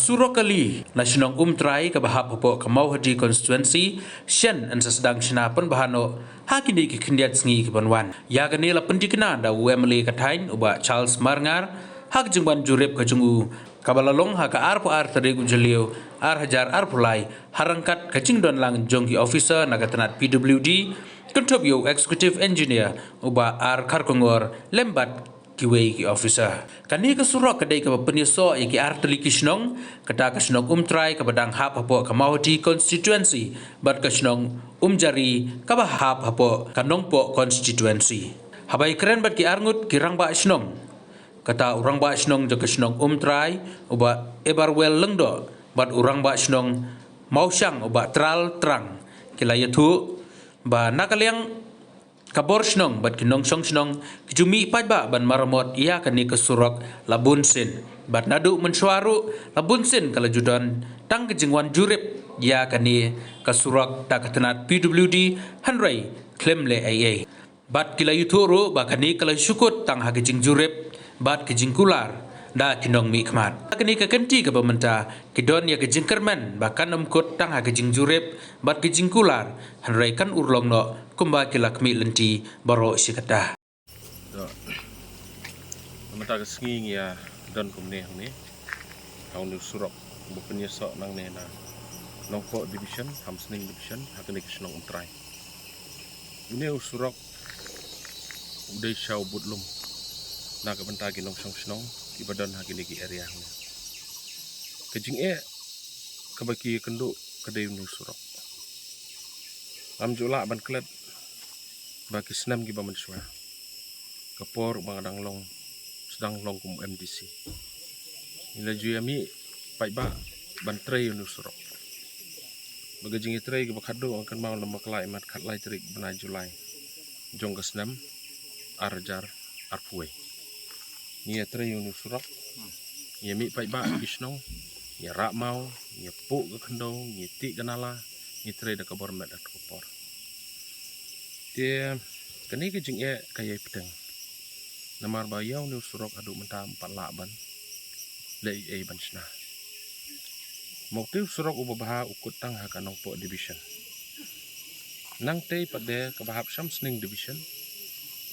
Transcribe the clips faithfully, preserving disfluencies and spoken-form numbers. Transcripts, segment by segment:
Surok kali na shnong Umtrai kaba hap hapoh ka Mawhati constituency, shen yn sa sdang shna pynbha noh ha kine ki khyndiat sngi ki ban wan. Ïa kane la pyntikna da u M L A ka thaiñ u Bah Charles Marngar ha ka jingwan jurip ka jong u kaba la long ha ka arphew ar tarik u Jylliew ar hajar arphew lai, ha ryngkat ka jingdon lang jong ki officer na ka tnat P W D, kynthup ïa u executive engineer u Bah R Kharkongor lem bad kiwei ki officer. Kane ka surok ka dei kaba pynïasoh ïa ki artylli ki shnong, kata ka shnong Umtrai kaba dang hap hapoh ka Mawhati constituency bad ka shnong Umjari kaba hap hapoh ka Nongpoh constituency. Haba ïakren bad ki arngut ki rangbah shnong, kata u rangbah shnong jong ka shnong Umtrai u Bah Eberwell Lyngdoh bad u rangbah shnong Mawshang u Bah Tral Trang, ki la ïathuh ba na ka liang ka bor shnong bad ki nongshong shnong ki ju mih paidbah ban maramot ïa kane ka surok la bun sien. Bad naduh mynshuwa ruh la bun sien ka la ju don tang ka jingwan jurip ïa kane ka surok da ka tnat P W D, hynrei khlem leh ei ei. Bad ki la ïathuh ruh ba kane ka la shu kut tang ha ka jingjurip bad ka jingkular da ki nongmihkhmat. Kane ka kynti kaba mynta ki don ïa ka jingkyrmen ba kan ym kut tang ha ka jingjurip bad ka jingkular, hynrei kan urlong noh kumba ki la khmih lynti baroh shi katta. Mynta ka sngi ngi ïa don kumne hangne ha une u surok ba pynïasoh nangne na Nongpoh division, Hamsning division, ha kane ka shnong Umtrai. Une u surok u dei sha u bud lum na ka bynta ki nongshong shnong kiba don ha kine ki area hangne. Ka jingeh kaba ki ïakynduh ka dei une u surok. Ngam ju lah ban klet ba ki snem kiba mynshuwa, ka por ba nga dang long, sdang long kum M D C, ngi la ju ïa mih paidbah ban trei une u surok. Ba ka jingïatrei kaba khatduh nga kynmaw lem ba ka la i mat khatlai tarik bnai July jong ka snem ar hajar arphew wei. Ngi ïatrei une u surok, ngi ïa mih paidbah ki shnong, ngi ïa rah maw, ngi ïa puh ka khyndew, ngi ïa tih ka nala, ngi trei da ka bor met ha ka por. Te kane ka jingeh ka ïai bteng namar ba ïa une u surok haduh mynta ym pat lah ban leh ei ei ban shna. Mawhati u surok uba bha u kut tang ha ka Nongpoh division. Nangtei pat de kaba hap Shamsning division,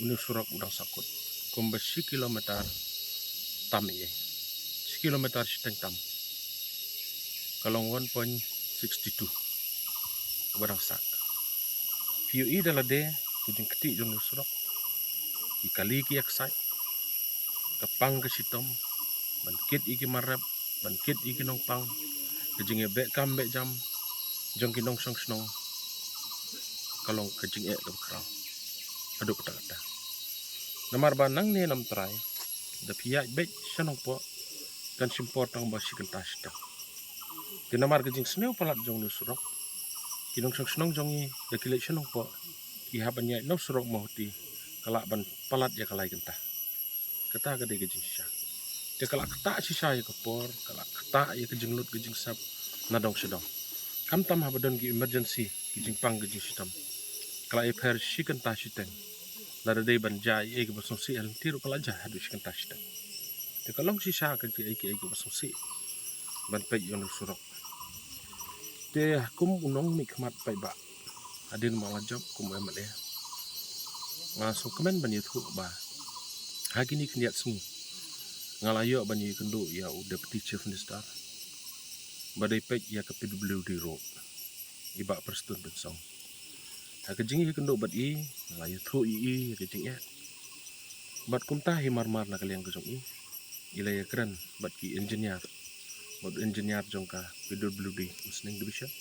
une u surok u dang sa kut kumba shi kilometer tam ei ei, shi kilometer shiteng tam. Ka long one point six two kaba dang sah. Phi ïohi da lade ka jingktieh jong une u surok, ki kali ki ïaksaid, ka pang ka shitom, ban kit ïa ki mar rep, ban kit ïa ki nongpang, ka jingïabeh kam beh jam jong ki nongshong shnong, ka long ka jingeh kaba khraw haduh katta katta. Namar ba nangne na Umtrai, da phi ïaid beit sha Nongpoh, kan shim por tang ba shi kynta shiteng. Te namar ka jingsniew palat jong une u surok, ki nongshong shnong jong ngi da ki leit sha Nongpoh, ki hap ban ïaid na u surok Mawhati, ka lah ban palat ïa ka lai kynta. Kata ka dei ka jingshisha. Te ka lah ktah shisha ïa ka por, ka lah ktah ïa ka jinglut ka jingsep na dong sha dong. Khamtam haba don ki emergency, ki jingpang ki jingshitom, ka lah ïapher shi kynta shiteng. Lada dei ban jia ei ei kaba sngewsih ha lynti ruh ka lah jia haduh shi kynta shiteng. Te ka long shisha ka kiei kiei kaba sngewsih ban peit ïa une u surok. Te kum u nongmihkhmat paidbah, hadien ba la jop kum u M L A, nga sngewkmen ban ïathuh ba ha kine khyndiat sngi nga la ïoh ban ïakynduh ïa u Deputy Chief Minister ba dei peit ïa ka P W D ruh, i Bah Prestone Tynsong. Ha ka jingïakynduh bad i, nga la ïathuh ïa i ïa ka jingeh. Bad kumta hi mar mar na ka liang ka jong i, i la ïakren bad ki engineer, bad engineer jong ka P W D Umsning Division.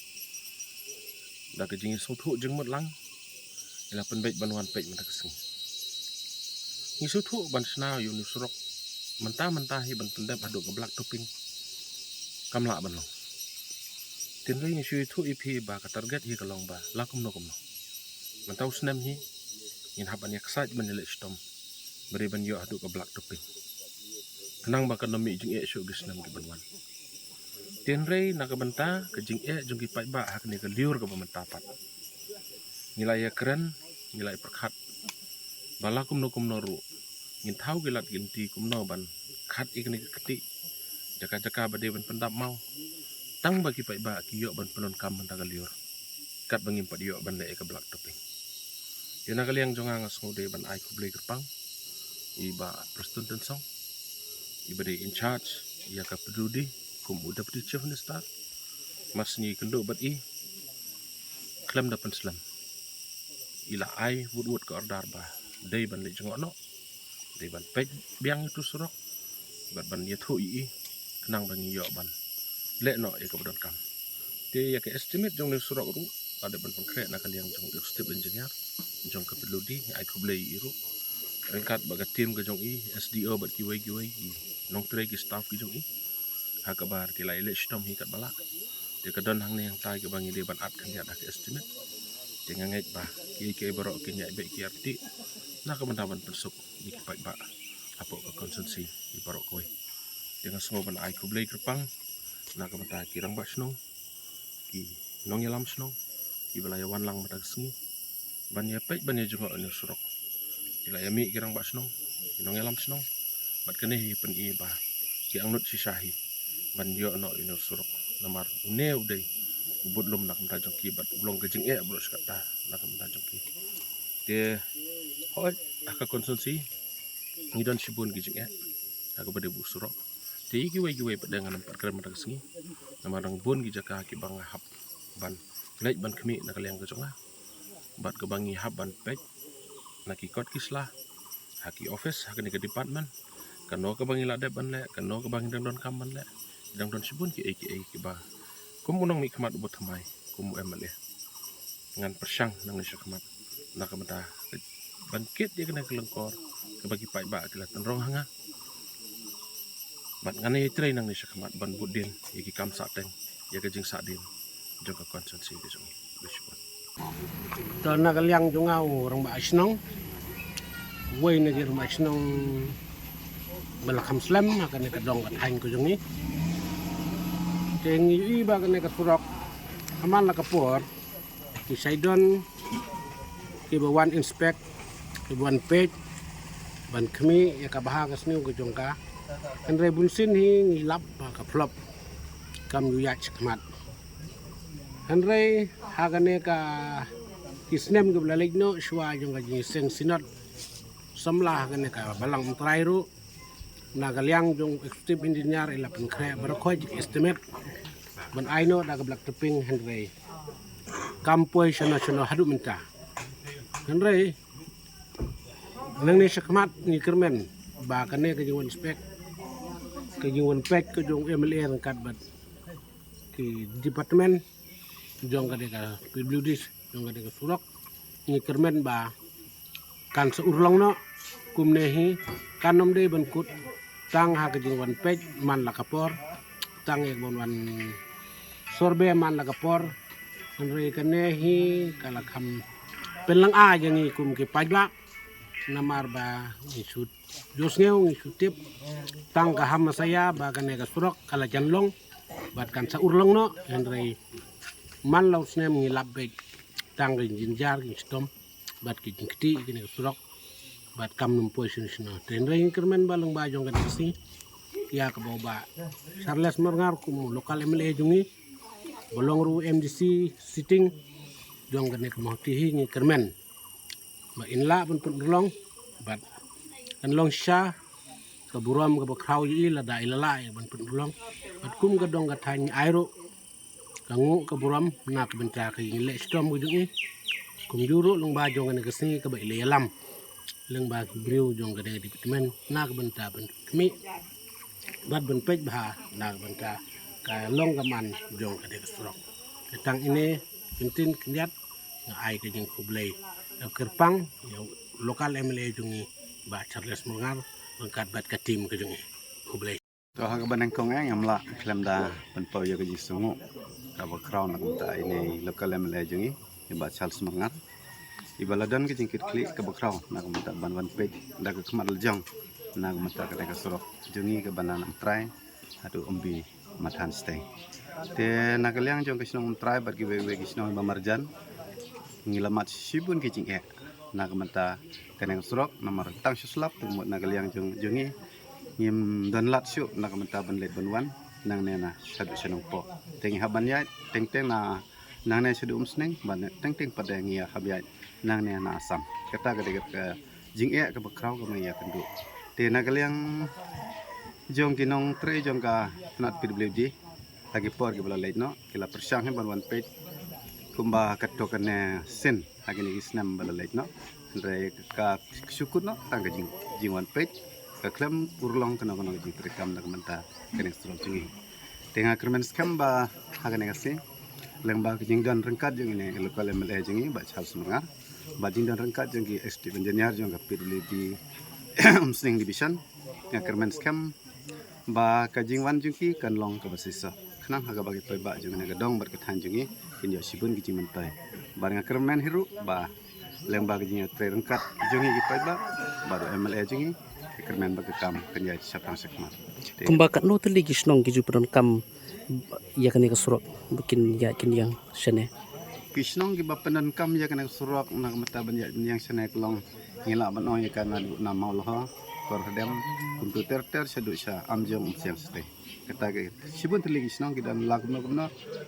Da ka jingsngewthuh jingmut lang, i la pynbeit ban wan peit mynta ka sngi. Ngi sngewthuh ban shna ïa une u surok mynta mynta hi ban pyndep haduh ka black topping, kam lah ban long. Hynrei ngi shu ïathuh ïa phi ba ka target hi ka long ba la kumno kumno, mynta u snem hi ngin hap ban ïaksaid ban ïaleh shitom ba dei ban ïoh haduh ka black topping, khnang ba kan ym mih jingeh shuh ki snem ki ban wan. Hynrei na ka bynta ka jingeh jong ki paidbah ha kane ka lyiur kaba mynta pat, ngi la ïakren, ngi la ïapyrkhat ba la kumno kumno ruh ngin thaw ki lad ki lynti kumno ban khat ïa kane ka ktieh, jaka jaka ba dei ban pyndap maw, tang ba ki paidbah ki ïoh ban pyndonkam mynta ka lyiur, katba ngim pat ïoh ban leh ïa ka black topping. Te na ka liang jong nga nga sngew dei ban ai khublei kyrpang ïa i Bah Prestone Tynsong, i ba dei in charge ïa ka P W D kum u Deputy Chief Minister. Mar shu ïakynduh bad i khlem da pynslem, i la ai wut wut ka order ba dei ban leit jngoh noh, dei ban peit biang ïa utu u surok bad ban ïathuh ïa i khnang ba ngi ïoh ban leh noh ïa kaba donkam. Te ïa ka estimate jong une u surok ruh la dep ban pynkhreh na ka liang jong u Executive Engineer jong ka P W D, nga ai khublei ïa i ruh ryngkat bad ka team ka jong i, S D O bad kiwei kiwei ki nongtrei, ki staff ki jong i, ha kaba ki la ïaleh shitom hi katba lah. Te ka don hangne hangtai kaba ngi dei ban add khyndiat ha ka estimate. Te nga ngeit ba kiei kiei baroh kin ïaid beit ki arti na ka bynta ban pynsuk ïa ki paidbah hapoh ka constituency hi baroh kawei. Te nga sngew ban ai khublei kyrpang na ka bynta ki rangbah shnong, ki nongïalam shnong, kiba la ïa wan lang mynta ka sngi ban ïa peit ban ïa jngoh ïa une u surok. Ki la ïa mih ki rangbah shnong, ki nongïalam shnong, bad kane hi pyn-i ba ki angnud shisha hi ban ïoh noh ïa une u surok. Namar une u dei u budlum na ka bynta jong ki bad u long ka jingeh baroh shi katta na ka bynta jong ki. Te hooid, ha ka constituency ngi don shibun ki jingeh ha kaba dei bad u surok. Te ïa kiwei kiwei pat de ngan ym pat kren mynta ka sngi, namar dang bun ki jaka kiba nga hap ban leit ban khmih na ka liang ka jong nga bad kaba ngi hap ban peit na ki kot ki sla, ha ki office, ha kane ka department, kano kaba ngi la dep ban leh, kano kaba ngi dang donkam ban leh. Dang don shibun kiei kiei kiba kum u nongmihkhmat uba thymmai, kum u M L A, ngan pyrshang nangne shakhmat na ka bynta ban kit ïa kane ka lyngkor kaba ki paidbah ki la tynrong ha nga. Bad ngan ïai trei nangne shakhmat ban bud dien ïa ki kam sahteng, ïa ka jingsahdien jong ka constituency ka jong ngi. Khublei shibun. To na ka liang jong nga u rangbah shnong, uwei na ki rangbah shnong ba la kham slem ha kane ka dong ka thaiñ ka jong ngi. Te ngi ïohi ba kane ka surok ha man la ka por ki shait don kiba wan inspect, kiba wan peit ban khmih ïa ka bha ka sniew ka jong ka. Hynrei bunsien hi ngi lap ba ka flop, kam ju ïaid shakhmat. Hynrei ha kane ka ki snem kiba la leit noh, shuwa jong ka jingïaseng synod samla ha kane ka Balang Umtrai ruh, na ka liang jong executive engineer i la pynkhreh baroh khoit estimate ban ai noh da ka black topping, hynrei kam poi shano shano haduh mynta. Hynrei nangne shakhmat ngi kyrmen ba kane ka jingwan inspect, ka jingwan peit ka jong u M L A ryngkat bad ki department jong kane ka P W D, jong kane ka surok, ngi kyrmen ba kan sa urlong noh. Kumne hi kan ym dei ban kut tang ha ka jingwan peit man la ka por, tang ïa ka ban wan survey man la ka por. Hynrei kane hi ka la kham pynlong ai ïa ngi kum ki paidbah, namar ba ngi shu ju sngew, ngi shu tip tang ka hamsaïa ba kane ka surok ka la jan long bad kan sa urlong noh. Hynrei man la u snem ngi lap beit tang ka jingjynjar, ka jingshitom bad ka jingkti ïa kane ka surok bad kam nym poi shano shano. Te hynrei ngi kyrmen ba lyngba jong kane ka sngi, ïa kaba u Bah Charles Marngar kum u local M L A jong ngi, ba long ruh u M D C sitting jong kane ka Mawhati hi, ngi kyrmen ba in lah ban pynurlong bad kan long shisha ka burom kaba khraw ïa i lada i la lah ïa ban pynurlong. Bad kum ka dong ka thaiñ ngi ai ruh ka nguh ka burom na ka bynta ka jingleh shitom ka jong i, kumjuh ruh lyngba jong kane ka sngi kaba i la ïalam lyngba ki briew jong kane ka department na ka bynta ban khmih bad ban peit bha na ka bynta ka long ka man jong kane ka surok. Te tang ine kyntien khyndiat, nga ai ka jingkhublei kyrpang ïa u local M L A jong ngi, Bah Charles Marngar, ryngkat bad ka team ka jong ngi. Khublei. To ha kaba nyngkong eh ngam lah khlem da pynpaw ïa ka jingsngewnguh kaba khraw na ka bynta ine i local M L A jong ngi, i Bah Charles Marngar, iba la don ka jingkitkhlieh kaba khraw na ka bynta ban wan peit da ka khmat la jong na ka bynta kane ka surok jong ngi kaba na Umtrai haduh Umbi Mathan Steng. Te na ka liang jong ka shnong Umtrai bad kiwei kiwei ki shnong ba marjan, ngi la mad shibun ki jingeh na ka bynta kane ka surok, namar tang shu slap te mut na ka liang jong jong ngi Ngim don lad shuh na ka bynta ban leit ban wan nangne na shaduh sha Nongpoh. Te ngi hap ban ïaid teng teng na nangne shaduh Umsning, bad teng teng pat de ngi hap ïaid nangne na Assam. Kata ka dei ka jingeh kaba khraw kaba ngi ïakynduh. Te na ka liang jong ki nongtrei jong ka tnat P W D, ha ki por kiba la leit noh, ki la pyrshang hi ban wan peit kumba katto katne sien ha kine ki snem ba la leit noh. Hynrei ka shu kut noh tang ka jing, jingwan peit, ka khlem urlong kano kano ka jingtrei kam na ka bynta kane ka surok jong ngi. Te nga kyrmen skhem ba ha kane ka sngi, lyngba ka jingdon ryngkat jong ine i local M L A jong ngi, Bah Charles Marngar, bad jingdon ryngkat jong ki Executive Engineer jong ka P W D Umsning Division, nga kyrmen skhem ba ka jingwan jong ki kan long kaba shisha. Khnang ha kaba ki paidbah jong kane ka dong bad ka thaiñ jong ngi kin ïoh shibun ki jingmyntoi. Bad nga kyrmen hi ruh ba lyngba ka jingïatrei ryngkat jong ngi ki paidbah bad u M L A jong ngi, nga kyrmen ba ka kam kan ïaid shaphang shakhmat. Te kumba katno tylli ki shnong ki ju pyndonkam ïa kane ka surok ba kin ïaid kin ïeng shane? Ki shnong kiba pyndonkam ïa kane ka surok na ka bynta ban ïaid ban ïeng shane ka long, ngi lah ban ong ïa ka naduh na Mawlahor, Kordem, kumta ter ter shaduh sha Amjong, Umsiang Shatei. Kata ka shibun tylli ki shnong ki don la kumno kumno,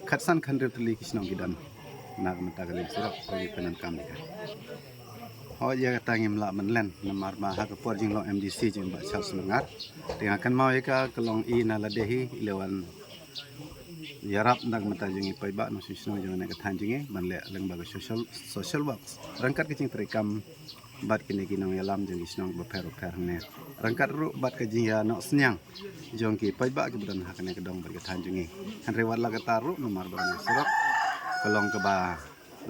khatsan khathynriew tylli ki shnong ki don na ka bynta kane ka surok ba ki pyndonkam ïa ka. Hooid, ïa kata ngim lah ban len namar ba ha ka por jinglong M D C jong Bah Charles Marngar. Te nga kynmaw ïa ka, ka long i na lade hi i la wan ïarap na ka bynta jong ngi paidbah nongshong shnong jong kane ka thaiñ jong ngi ban leh lyngba ka social, social works ryngkat ka jingtrei kam bad kine ki nongïalam jong ki shnong bapher bapher hangne, ryngkat ruh bad ka jingïanoh synñiang jong ki paidbah kiba don ha kane ka dong bad ka thaiñ jong ngi. Hynrei wat la kata ruh namar ba kane ka surok ka long kaba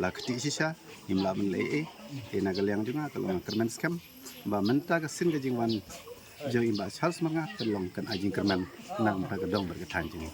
la ktieh shisha, ngim lah ban leh ei ei. Te na ka liang jong nga ka long kyrmen skhem ba mynta ka sien ka jingwan jong i Bah Charles Marngar kan long kan ai jingkyrmen na ka bynta ka dong bad ka thaiñ jong ngi.